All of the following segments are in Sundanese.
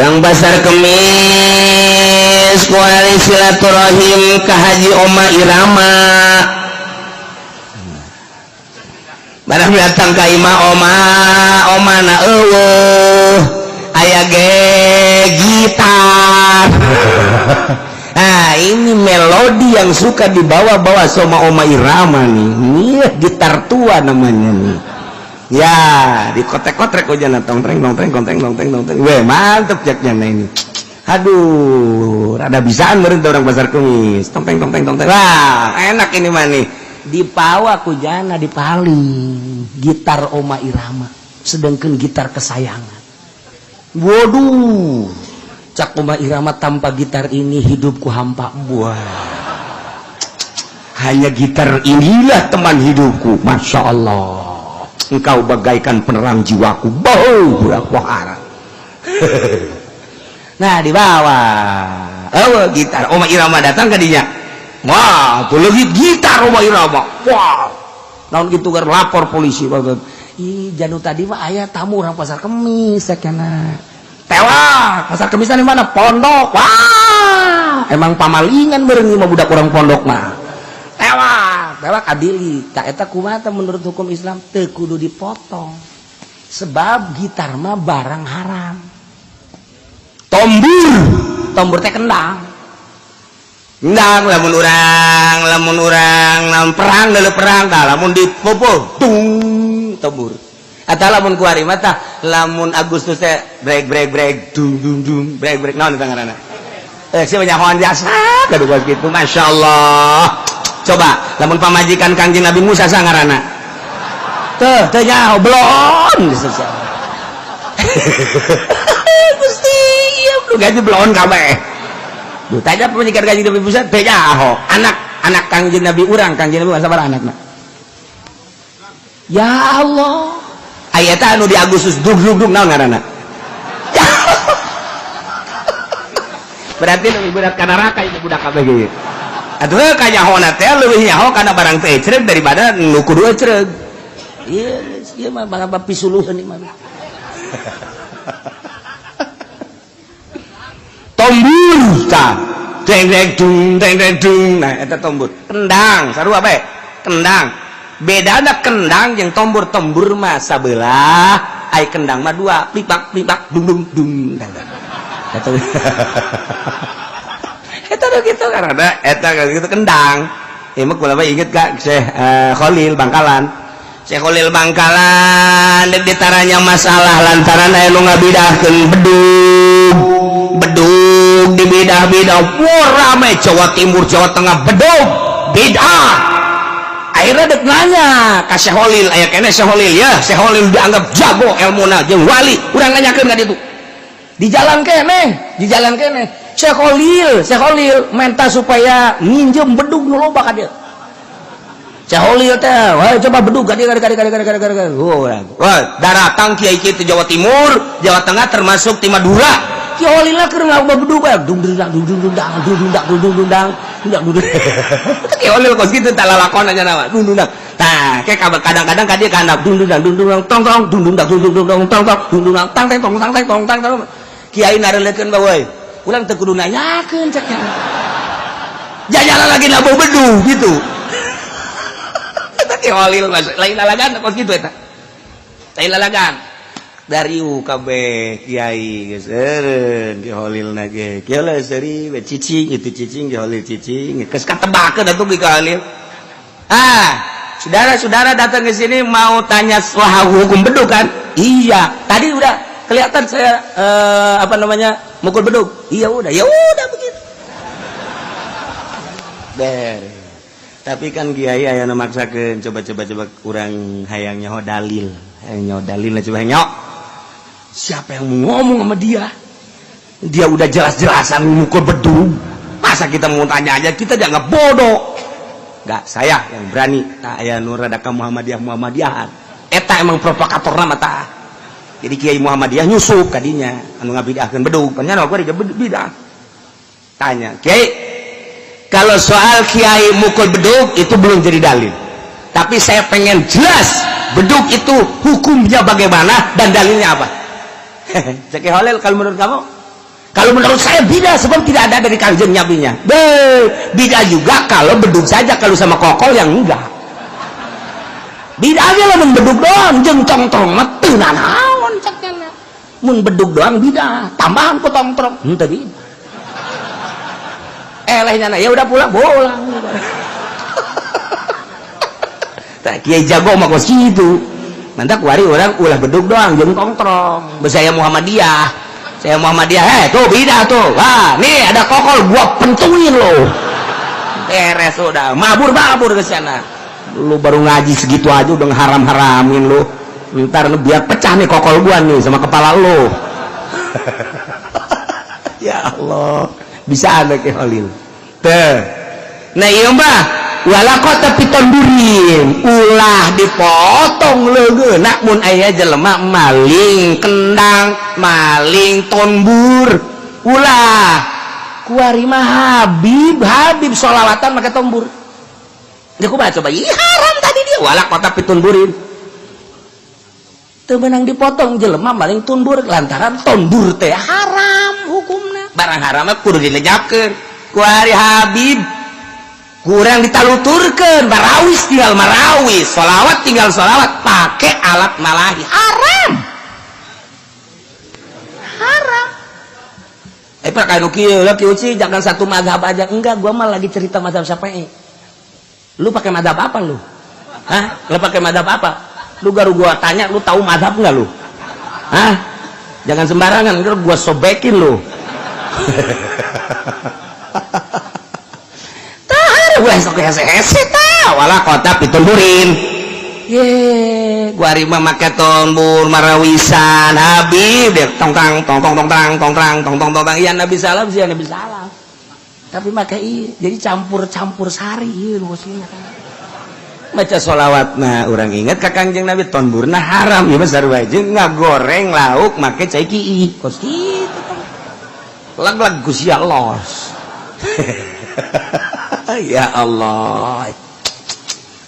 Urang Pasar Kemis kuari silaturahim ka Haji Oma Irama. Barang datang ka imah Oma, Oma na eueuh, aya ge gitar. Nah, ini melodi yang suka dibawa-bawa sama Oma Irama nih. Ini gitar tua namanya nih. Ya, di kotek-kotrek aja tong treng tong treng tong treng tong treng tong treng. Weh, mantep jaknya nah ini. Aduh, rada bisaan meureun orang Pasar Kemis. Tong teng tong teng tong teng. Wah, enak ini mah nih. Dipawa ku jana dipaling gitar Oma Irama. Sedangkan gitar kesayangan. Waduh, cak Oma Irama, tanpa gitar ini hidupku hampa. Buah, hanya gitar inilah teman hidupku. Masya Allah, engkau bagaikan penerang jiwaku. Bau budak pohara. Nah, di bawah, oh, gitar Oma Irama datang ke dinya. Wah, tuh lagi gitar Oma Irama. Wah, naon gitu gar lapor polisi. Ih, janu tadi mah aya tamu orang Pasar Kemis kena tewak. Pasar Kemis di mana? Pondok. Wah, emang pamalingan meureun mah budak orang pondok mah. Tewak tewak adili tak eta kumaha? Menurut hukum Islam teu kudu dipotong, sebab gitar mah barang haram. Tombur, tombur teh kendang. Kendang lamun urang lamun perang dalam perang tah, lamun dipopo tung tombur. Atau lamun kuari mata lamun Agustus teh brek brek brek dung dung dung brek brek, naon eta ngaranna? Eh, siapa nyahoan jasa kudu gitu. Masya Allah. Coba lamun pamajikan Kangjeng Nabi Musa sa ngaranna? Teu teu nyaho, belon. Gusti, ieu nu gaji belon kabeh. Duh, tanya pamajikan Kangjeng Nabi Musa teu nyaho. Anak anak Kangjeng Nabi urang, Kangjeng Nabi sabar anakna. Ya Allah, aya eta anu di Agustus dug dug dug, naon ngaranna? Berarti lebih berat kana neraka itu budak kabeh ge. Atuh kanyahona teh leuwih nyaho kana barang teh ecreg daripada nu kudu ecreg. Ieu ieu mah barang pisuluheun ieu mah. Tombur tah. Deng deng dung deng deng dung. Nah, eta tombur. Kendang sarua bae. Kendang. Bedana kendang jeung tombur, tombur mah sabelah, ai kendang mah dua, plipak plipak dung dung dung. Eta eta gitu karena eta gitu kendang. Ieu mah kula inget kak Syekh Khalil Bangkalan. Syekh Khalil Bangkalan dek ditaranya masalah lantaran aya nu ngabidahkeun bedug. Bedug dibidah-bidah, wah, rame Jawa Timur, Jawa Tengah, bedug bid'ah. Akhirnya dek nanya ka Syekh Khalil, aya keneh Syekh Khalil ya. Syekh Khalil dianggap jago ilmuna jeung wali. Urang nanyakeun ka ditu. Di jalan keneh, di jalan keneh. Syekh Khalil, Syekh Khalil minta supaya nginjem bedug nu loba ka dieu. Syekh Khalil teh, wah, coba bedug ka dieu ka dieu ka dieu ka dieu ka dieu. Oh, wah, daratang kiai kieu Jawa Timur, Jawa Tengah, termasuk ti Madura. Kiai Khalil keur ngabah bedug bae, dung dung dung dung dung dang dung dung dang dung dung dung dang dung dung. Kiai Khalil kos kitu tah lalakon aja nama dung dung dang. Tah, kayak kadang-kadang ka dieu kana dung dung dang dung dung dang tong tong dung dung dang dung dung dang tong tong dung dung dang tang teng tong tang teng tong tang tong. Kiai narelekeun bae we. Ulang teu kudu nanyakeun cek nya. Jajalan lagi nabuh bedug gitu. Eta Kiai Khalil lain lalagan kos kitu eta. Lain lalagan. Dari kabeh kiai geus eureun Ki Khalil na ge. Kieu lah seuri we cicing itu cicing Ki Khalil cicing. Geus katebakeun atuh Ki Khalil. Ah, saudara-saudara datang ke sini mau tanya soal hukum bedug kan? Iya, tadi udah kelihatan saya apa namanya mukul bedug. Iya udah, ya udah begitu. Beres. Tapi kan kiai aya nu maksakeun, coba coba coba kurang hayang nyaho dalil. Hayang nyaho dalil lah, coba nyaho. Siapa yang mau ngomong sama dia? Dia udah jelas-jelasan mukul bedug. Masa kita mau tanya aja, kita dianggap bodoh. Enggak, saya yang berani. Tak aya nu rada ka Muhammadiyah Muhammadiyahan. Eta emang provokator nama tah. Jadi Kiai Muhammadiyah nyusup kadinya anu ngabidahkeun bedug. Kan nya gua bidah. Tanya, "Kiai, kalau soal kiai mukul bedug itu belum jadi dalil. Tapi saya pengen jelas bedug itu hukumnya bagaimana dan dalilnya apa?" Cek Holil, "Kalau menurut kamu?" Kalau menurut saya beda, sebab tidak ada dari Kanjeng Nabinya. Be, beda juga kalau bedug saja, kalau sama kokol yang enggak. Beda aja lah mun bedug doang, jeung tongtrong mah teu nanaon cak nya. Mun bedug doang beda, tambahan ku tongtrong, henteu beda. Elehnya ya udah pulang, pulang. Tah kiai jago mah kos kitu. Mantap kuari orang ulah bedug doang jeung tongtrong. Saya Muhammadiyah. Saya Muhammadiyah, heh tuh beda tuh. Wah, nih ada kokol gua pentuin lo. Beres udah, mabur-mabur ke sana. Lu baru ngaji segitu aja udah haram-haramin lu. Ntar lu biar pecah nih kokol gua nih sama kepala lu. Ya Allah, bisa ada ke Khalil. Tuh. Nah, iya mbah, wala kota pitonburin, ulah dipotong leungeunna mun aya jelema maling kendang, maling tombur. Ulah. Kuari mah Habib, Habib sholawatan make tombur. Ya kumaha coba? Ih haram tadi dia wala kota pitunburin. Teu meunang dipotong jelema maling tombur lantaran tombur teh haram hukumna. Barang haram mah kudu dilenyapkeun. Kuari Habib kurang ditaluturkeun, marawis tinggal marawis, sholawat tinggal sholawat, pakai alat malahi haram. Haram. Pak kayak kieu lah kieu sih, jangan satu mazhab aja. Enggak, gua mah lagi cerita mazhab Syafi'i. Lu pakai mazhab apa lu? Hah? Lu pakai mazhab apa? Lu baru gua tanya, lu tahu mazhab nggak lu? Hah? Jangan sembarangan, ntar gua sobekin lu. Tah, gua sok hese-hese tah, wala kota pitunburin. Ye, gua ari mah make tombur marawisan Habib dia tong tang tong tong tong tang tong tang tong tong tong tang. Iya Nabi salam sih, Nabi salam. Tapi make ieu jadi campur-campur sari ieu nu kan. Baca sholawat nah urang inget ka Kangjeng Nabi tonburna haram ieu mah sarua jeung ngagoreng lauk make cai kiih kos kitu lag-lag ku sia los. Ya Allah.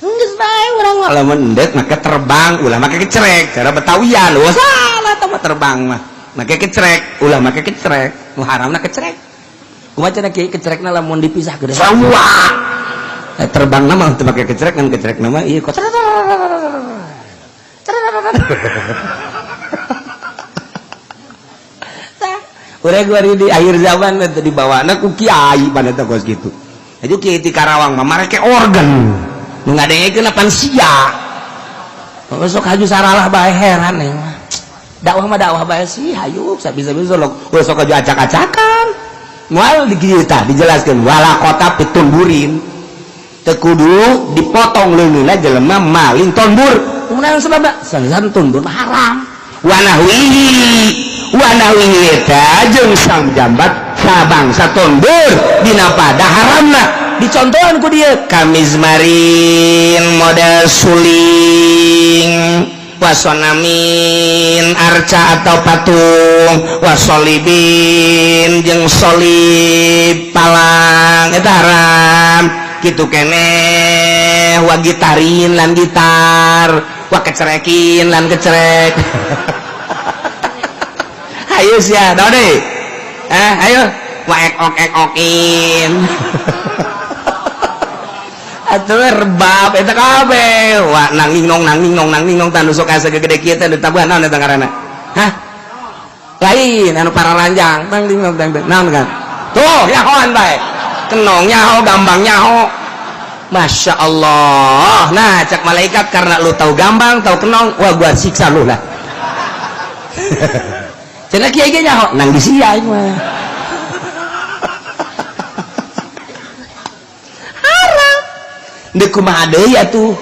Geus bae urang mah lamun endek make terbang ulah make kecerek cara Betawian. Wah salah tah mah terbang mah. Make kecerek ulah make kecerek nu haramna kecerek. Kumaha cenah kieu kecerekna lamun dipisah gede sarua. Terbang nama teu make kecerek kan kecerek nama ieu kok. Urang gua di akhir zaman teh dibawana ku kiai pada teh kos kitu. Aju kiai ti Karawang mah mareke organ. Nu ngadengekeun apan sia. Sok haju saralah bae heran ya mah. Dakwah mah dakwah bae sih hayu sabisa-bisa lo sok haju acak-acakan. Moal di kieu tah dijelaskeun wala kota pitunburin. Teu kudu dipotong leungeunna jelema maling tonbur. Kumaha sebabna? Sansan tonbur mah haram. Wanahwihi wanahwihi eta jeung sang jambat sabangsa tonbur dina pada haramna. Dicontohan ku dieu kamizmarin model suling wasonamin arca atau patung wasolibin jeung solib palang eta haram kitu keneh wa gitarin lan gitar wa kecerekin lan kecerek. Ayo sia dode ayo wa ek ok ek okin atuh rebab eta kabeh wa nanging nong nanging nong nanging nong tanu sok asa gede kieu teh ditabuhan naon eta ngaranna? Hah, lain anu pararanjang tang ding nong tang naon kan tuh nyahoan bae kenong nyaho gambang nyaho. Masya Allah. Nah cak malaikat karena lu tahu gambang tahu kenong wah gua siksa lu lah. Cenah kiai ge nyaho nang di sia ieu mah haram. Deuk kumaha deui atuh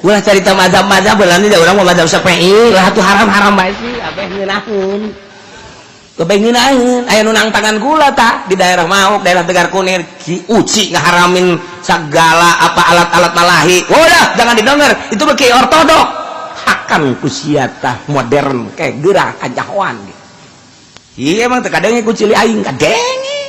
ulah carita mazhab-mazhab beulana da urang mah mazhab Syafi'i lah atuh haram-haram bae sih abeh ngeunaheun. Kabeh ngeunaheun aya nu nangtangan kula tah di daerah Mauk, daerah Tegar Kunir, Ki Uci ngaharamin segala apa alat-alat malahi. Udah jangan didengar, itu mah kiai ortodok. Hakan ku sia tah modern kayak geurah kajahoan. Iya emang teu kadenge ku cili aing kadenge.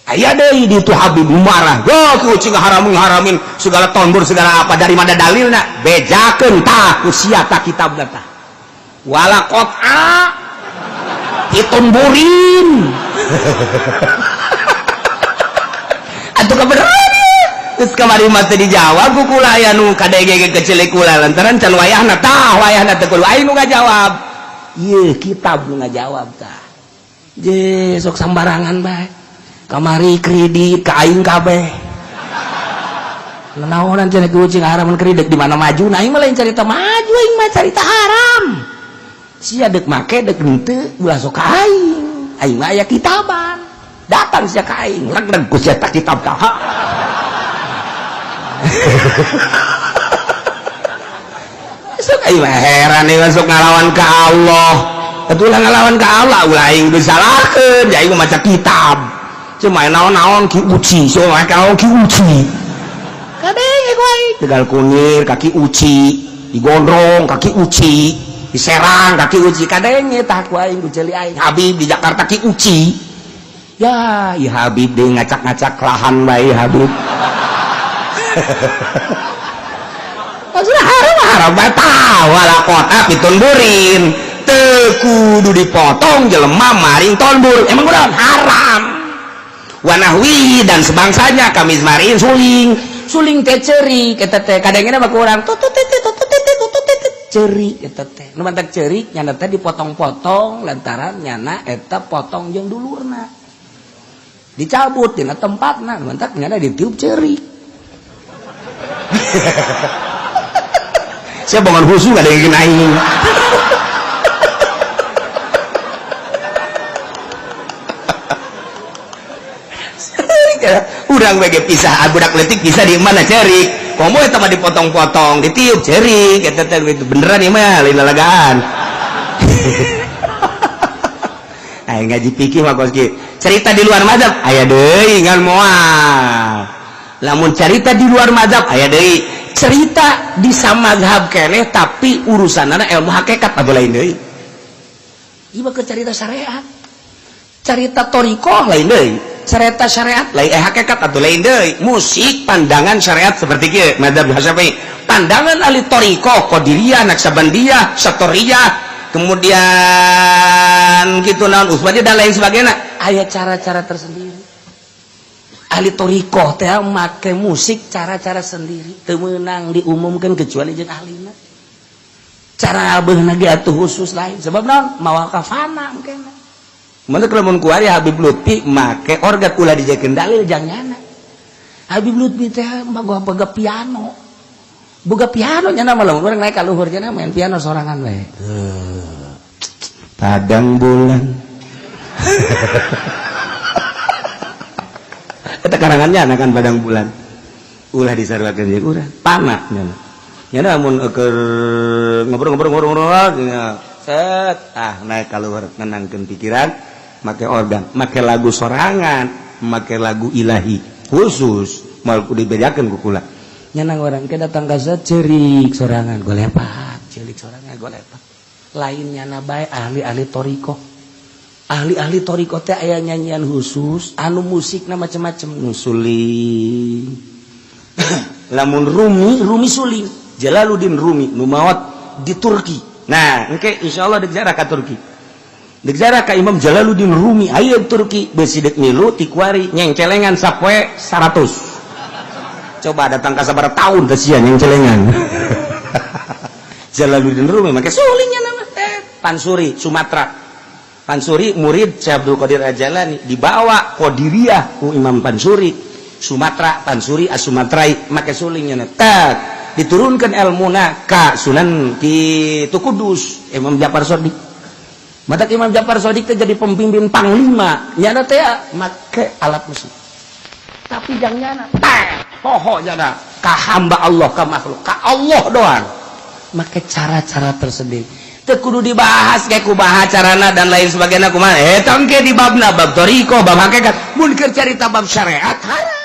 Aya deui di itu Habib marah. Go Ki Uci ngaharamin ngaharamin segala tonbur segala apa dari mana dalilna? Bejakeun tah ku sia tah kitabna tah. Wala qat'a ditumburin. Atuh kebenaran. Terus kamari mah teu dijawab ku kula, aya nu kadege kecil kula lantaran can wayahna. Tah, wayahna teh kudu aing nu ngajawab. Ieu kitab nu ngajawab tah. Je sok sambarangan bae. Kamari kredit ka aing kabeh. Naonan cenah kucing haram kredit di mana maju? Nah, aing mah lain carita maju, aing mah carita haram. Sia dek make dek henteu, ulah sok ka aing. Aing mah aya kitaban. Datang sia ka aing, reg-reg ku sia tak kitab tah. Sok aing mah heran ieu sok ngalawan ka Allah. Atuh ulah ngalawan ka Allah, ulah aing disalahkeun, ja aing mah maca kitab. Cuma naon-naon Ki Uci, cuma naon Ki Uci. Kadenge ku aing. Tegal Kunir kaki Uci, digondrong kaki Uci, diserang kaki Uci, kadenge tah ku aing ku ceuli aing. Habib di Jakarta Ki Uci. Ya, ya Habib deui ngacak-ngacak lahan bae Habib. Maksudnya haram haram bae tah wala kota pitun burin. Teu kudu dipotong jelema maring tonbur. Emang kunaon haram. Wanahwi dan sebangsanya kami marin suling. Suling teh ceurik eta teh kadangna mah kurang tutut tutut tutut tutut tutut ceurik eta teh. Nu mantak ceurik nyana teh dipotong-potong lantaran nyana eta potong jeung dulurna. Dicabut dina tempatna, mantak nyana ditiup ceurik. Saya bangun khusus gak ada yang aing. Urang bege pisah, budak leutik bisa di mana cerik. Komo eta mah dipotong-potong, ditiup cerik eta teh beneran ieu mah lain lalagaan. Aing ngaji fikih mah kos kieu. Cerita di luar mazhab aya deui ngan moal. Lamun cerita di luar mazhab aya deui. Cerita di samazhab keneh tapi urusanana ilmu hakikat atau lain deui. Ieu mah cerita syariat. Cerita thoriqoh lain deui. Cerita syariat lain hakikat atau lain deui. Musik pandangan syariat seperti kieu mazhab Syafi'i. Pandangan ahli thoriqoh, Qadiriyah, Naqsyabandiyah, Satoriyah, kemudian gitu naon Utsmaniyah dan lain sebagainya. Aya cara-cara tersendiri. Ahli thoriqoh teh make musik cara-cara sendiri, teu meunang diumumkeun kecuali jeung ahlina. Cara abeuna ge atuh khusus lain. Sebab naon? Mawa kafana mungkin. Mun lamun kuari Habib Lutfi make organ ulah dijadikeun dalil jang nyana. Habib Lutfi teh boga piano. Boga piano nyana mah lamun urang naik ka luhur nyana main piano sorangan we. Padang bulan. Eta karangannya kan padang bulan. Ulah disaruakeun jeung urang, pana nyana. Nyana mun keur ngobrol-ngobrol set ah naik ka luhur nenangkeun pikiran, make organ, make lagu sorangan, make lagu ilahi khusus, moal kudu dibedakeun ku kula. Nyanang orang ke datang ka cerik sorangan golepak, cerik sorangan golepak. Lain nyana bae ahli-ahli thoriqoh. Ahli-ahli thoriqoh teh aya nyanyian khusus anu musikna macem-macem nu suling. Lamun Rumi, Rumi suling. Jalaluddin Rumi nu maot di Turki. Nah, engke insyaallah dek ziarah ka Turki. Dek ziarah ka Imam Jalaluddin Rumi aya Turki beusi dek milu ti kuari nyengcelengan sapoe 100. Coba datang ka sabaraha tahun teh sia nyengcelengan. Jalaluddin Rumi make sulingnya nama Pansuri Sumatera. Pansuri murid Syekh Abdul Qadir Al-Jailani dibawa Qadiriyah ku Imam Pansuri Sumatera, Pansuri As-Sumatrai make sulingnya tak diturunkan ilmuna ka Sunan Kitu Kudus Imam Ja'far Shodiq. Matak Imam Ja'far Shodiq teh jadi pembimbing panglima nyana teh make alat musik. Tapi jang nyana teh poho nyana ka hamba Allah ka makhluk ka Allah doang make cara-cara tersendiri. Teu kudu dibahas kayak kumaha carana dan lain sebagainya kumaha eta engke di babna bab thoriqoh bab hakikat. Mun keur carita bab syariat haram.